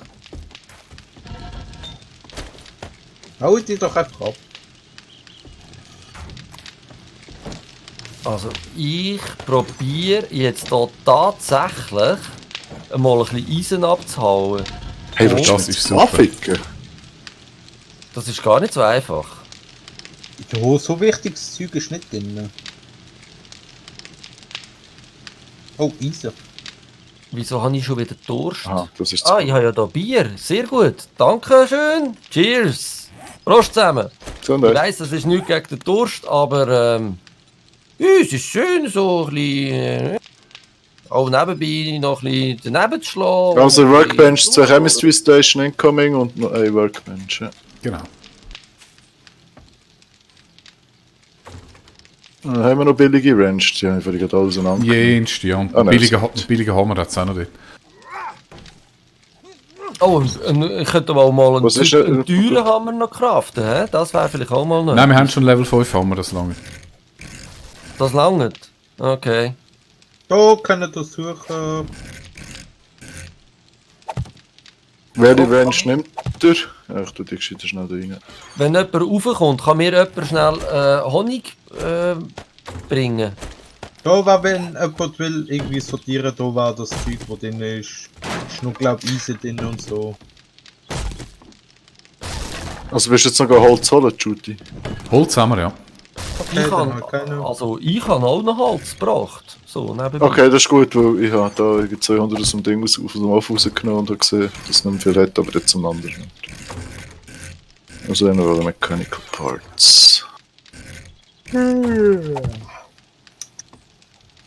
Speaker 3: Hau die doch einfach ab.
Speaker 2: Also ich probiere jetzt hier tatsächlich mal ein bisschen Eisen abzuhauen.
Speaker 1: Hey,
Speaker 2: Oh,
Speaker 1: willst du
Speaker 4: das
Speaker 1: mich
Speaker 4: ist super.
Speaker 1: anficken?
Speaker 2: Das ist gar nicht so einfach.
Speaker 3: Jo, so wichtiges Zeug ist nicht drin. Oh, Eisen.
Speaker 2: Wieso habe ich schon wieder Durst?
Speaker 1: Aha, das ist
Speaker 2: Ich habe ja da Bier. Sehr gut. Dankeschön. Cheers. Prost zusammen. Ich
Speaker 1: Gesundheit.
Speaker 2: weiss, das ist nichts gegen den Durst, aber ja, es ist schön, so ein bisschen auch nebenbei noch ein bisschen daneben zu schlagen.
Speaker 1: Also
Speaker 2: und ein
Speaker 1: Workbench,
Speaker 2: bisschen
Speaker 1: 2 Chemistry Station incoming und noch ein Workbench. Ja.
Speaker 4: Genau.
Speaker 1: Dann haben wir noch billige Wrench, die haben einfach gerade auseinander.
Speaker 4: Jenst, ja. Und
Speaker 1: Ah, nein,
Speaker 4: billigen Hammer hat es auch noch dort.
Speaker 2: Oh, ich könnte mal einen
Speaker 1: Was ist
Speaker 2: einen teuren Hammer noch craften, hä? Das wäre vielleicht auch mal noch.
Speaker 4: Nein, wir haben schon Level 5 Hammer, das lange.
Speaker 2: Das langt. Okay.
Speaker 3: Da können wir suchen.
Speaker 1: Welche Wrench nimmt er? Ja, ich tue die Geschichte schnell da rein.
Speaker 2: Wenn jemand raufkommt, kann mir jemand schnell Honig bringen.
Speaker 3: Da war, wenn jemand will irgendwie sortieren, da war das Zeug, wo drin ist. Ist noch, glaub ich, Eisen drin und so.
Speaker 1: Also willst du jetzt noch Holz holen, Judy?
Speaker 4: Holz haben wir, ja.
Speaker 3: Okay,
Speaker 2: Ich
Speaker 3: dann
Speaker 2: habe
Speaker 3: halt keine.
Speaker 2: ich habe auch noch Holz gebracht. So, nebenbei.
Speaker 1: Okay, das ist gut, weil ich habe da irgendwie 200 aus dem Ding aus dem Ofen rausgenommen und habe gesehen, dass es nicht mehr viel hat, aber jetzt zum anderen nicht. Also haben wir alle Mechanical Parts.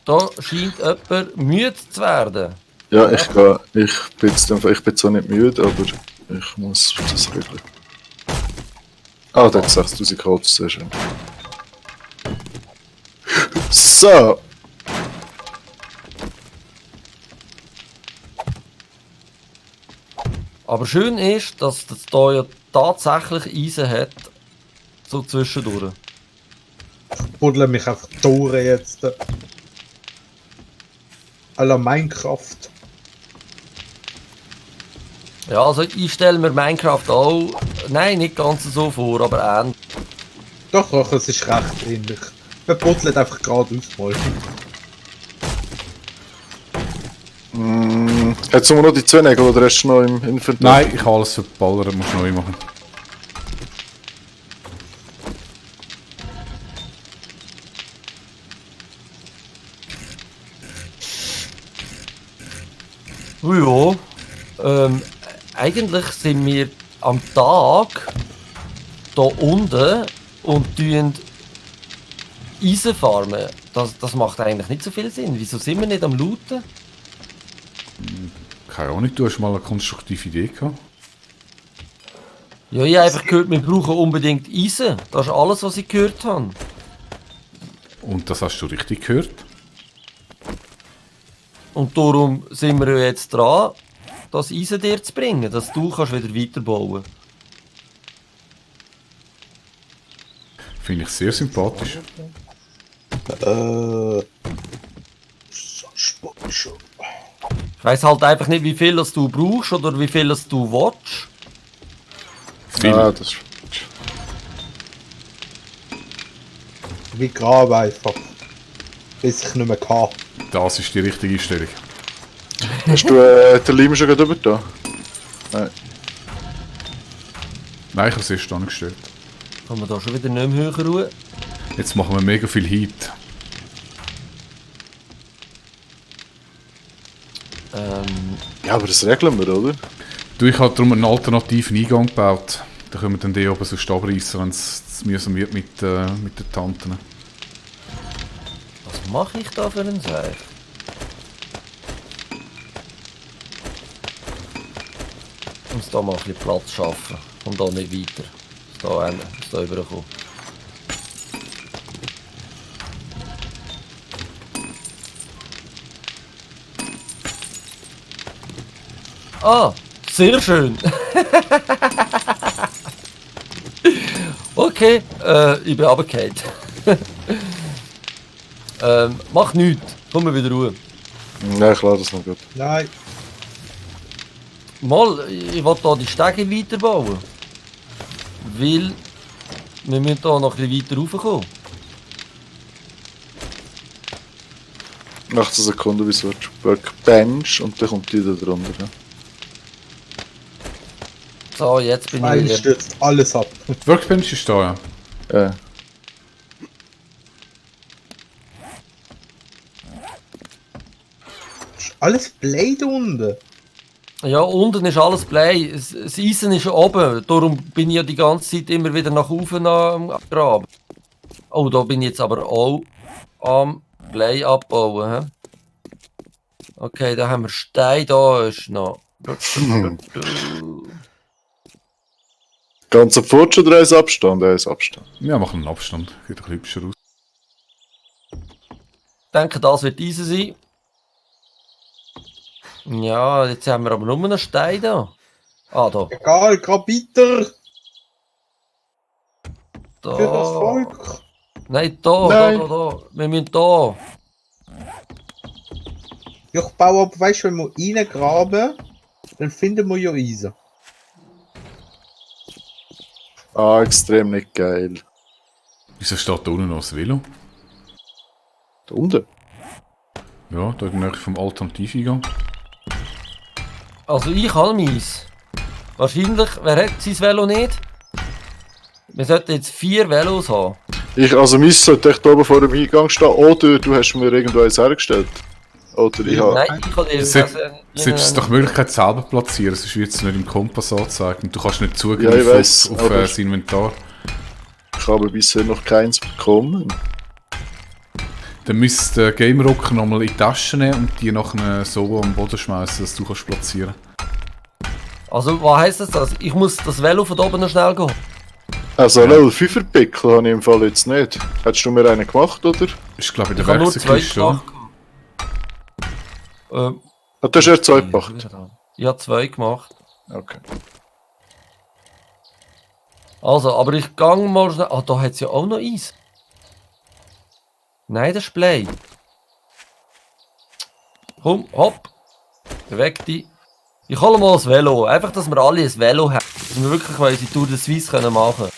Speaker 2: Da scheint jemand müde zu werden.
Speaker 1: Ja, ich bin zwar nicht müde, aber ich muss das regeln. Ah, der hat 6000 Holz, sehr schön. So!
Speaker 2: Aber schön ist, dass das hier ja tatsächlich Eisen hat. So zwischendurch.
Speaker 3: Buddle mich einfach Tore jetzt. À la Minecraft.
Speaker 2: Ja, also ich stelle mir Minecraft auch, nein, nicht ganz so vor, aber ähnlich.
Speaker 3: Doch, es ist recht ähnlich. Man buddelt einfach geradeaus mal.
Speaker 1: Hättest du noch die 2 Nägel oder hast du noch im Inventar?
Speaker 4: Nein, ich habe alles verballert, musst du neu machen.
Speaker 2: Ja, eigentlich sind wir am Tag da unten und tun Eisen farmen. Das macht eigentlich nicht so viel Sinn. Wieso sind wir nicht am Looten?
Speaker 4: Keine Ahnung, du hast mal eine konstruktive Idee gehabt.
Speaker 2: Ja, ich habe einfach gehört, wir brauchen unbedingt Eisen. Das ist alles, was ich gehört habe.
Speaker 4: Und das hast du richtig gehört.
Speaker 2: Und darum sind wir ja jetzt dran, das Eisen dir zu bringen, dass du kannst wieder weiterbauen.
Speaker 4: Finde ich sehr sympathisch.
Speaker 2: Ich weiss halt einfach nicht, wie viel das du brauchst oder wie viel das du willst.
Speaker 4: Viel.
Speaker 1: Ah, das ist...
Speaker 3: Wie graben einfach. Bis ich nicht mehr kann.
Speaker 4: Das ist die richtige Einstellung.
Speaker 1: Hast du den Leim schon gerade da? Nein.
Speaker 4: Nein, ich habe es erst angestellt.
Speaker 2: Kann man da schon wieder nicht mehr höher ruhen?
Speaker 4: Jetzt machen wir mega viel Heat.
Speaker 1: Ja, aber das regeln wir, oder?
Speaker 4: Du, ich habe darum einen alternativen Eingang gebaut. Da können wir dann die oben so abreißen, wenn es zu mühsam wird mit den Tanten.
Speaker 2: Was mache ich da für einen Seich? Ich muss da mal ein bisschen Platz schaffen. Und da nicht weiter. Da rüberkommen. Ah, sehr schön. Okay, ich bin runtergefallen. Mach nichts, komm mal wieder Ruhe.
Speaker 1: Nein, klar, das noch gut.
Speaker 3: Nein.
Speaker 2: Mal, ich will hier die Stege weiterbauen. Weil wir müssen hier noch ein bisschen weiter raufkommen.
Speaker 1: 18 Sekunden bis Workbench und dann kommt die da drunter. Ja.
Speaker 2: So, jetzt bin ich
Speaker 3: Nein,
Speaker 2: wieder.
Speaker 3: stürzt alles ab.
Speaker 4: Die Workbench ist da, ja.
Speaker 3: Alles Blade unten.
Speaker 2: Ja, unten ist alles Blei. Das Eisen ist oben. Darum bin ich ja die ganze Zeit immer wieder nach oben am Graben. Oh, da bin ich jetzt aber auch am Blei abbauen. He? Okay, da haben wir Stein, da ist noch.
Speaker 1: Ganzer Pfurz oder ein Abstand? Ein Abstand.
Speaker 4: Ja, machen einen Abstand. Geht ein bisschen hübscher aus.
Speaker 2: Ich denke, das wird Eisen sein. Ja, jetzt haben wir aber nur einen Stein da. Ah, da.
Speaker 3: Egal, grab weiter.
Speaker 2: Da.
Speaker 3: Für das Volk.
Speaker 2: Nein, da,
Speaker 1: Nein.
Speaker 2: da. Wir müssen da.
Speaker 3: Ja, ich baue ab, weißt du, wenn wir reingraben, dann finden wir ja Eisen.
Speaker 1: Ah, extrem nicht geil.
Speaker 4: Wieso steht da unten noch das Velo?
Speaker 1: Da unten?
Speaker 4: Ja, da in der Nähe vom Alternativeingang.
Speaker 2: Also ich habe meins. Wahrscheinlich, wer hat sein Velo nicht? Wir sollten jetzt 4 Velos haben.
Speaker 1: Also meins sollte echt oben vor dem Eingang stehen, oder du hast mir irgendwo eins hergestellt. Oder ich habe...
Speaker 2: Nein, ich habe
Speaker 4: Es ist doch Möglichkeit selber platzieren, sonst wird es nicht im Kompass angezeigt und du kannst nicht
Speaker 1: Ja, ich
Speaker 4: zugreifen
Speaker 1: weiss,
Speaker 4: auf
Speaker 1: aber-
Speaker 4: das Inventar.
Speaker 1: Ich habe bisher noch keins bekommen.
Speaker 4: Dann müsst der Game Rocker nochmal in die Tasche nehmen und die nachher so am Boden schmeißen, dass du kannst platzieren.
Speaker 2: Also, was heisst das? Ich muss das Velo von da oben noch schnell gehen.
Speaker 1: Also Level 5er Pickel habe ich im Fall jetzt nicht. Hättest du mir einen gemacht, oder?
Speaker 4: Ist glaube ich in
Speaker 2: Ich
Speaker 4: der
Speaker 2: habe nur 2
Speaker 4: Werkzeugkiste, oder?
Speaker 2: gemacht.
Speaker 1: Ah, du hast erst 2 gemacht.
Speaker 2: Ich habe 2 gemacht.
Speaker 1: Okay.
Speaker 2: Also, aber ich gang mal schnell. Ah, da hat es ja auch noch Eis. Nein, das ist Blei. Komm, hopp. Beweg dich. Ich hole mal das Velo. Einfach, dass wir alle ein Velo haben. Dass wir wirklich unsere Tour de Suisse können machen.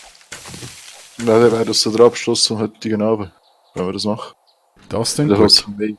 Speaker 1: Nein, dann wäre das so der Abschluss zum heutigen Abend. Wenn wir das machen.
Speaker 4: Das denn
Speaker 1: Dann
Speaker 4: gut.
Speaker 1: hol's von mir.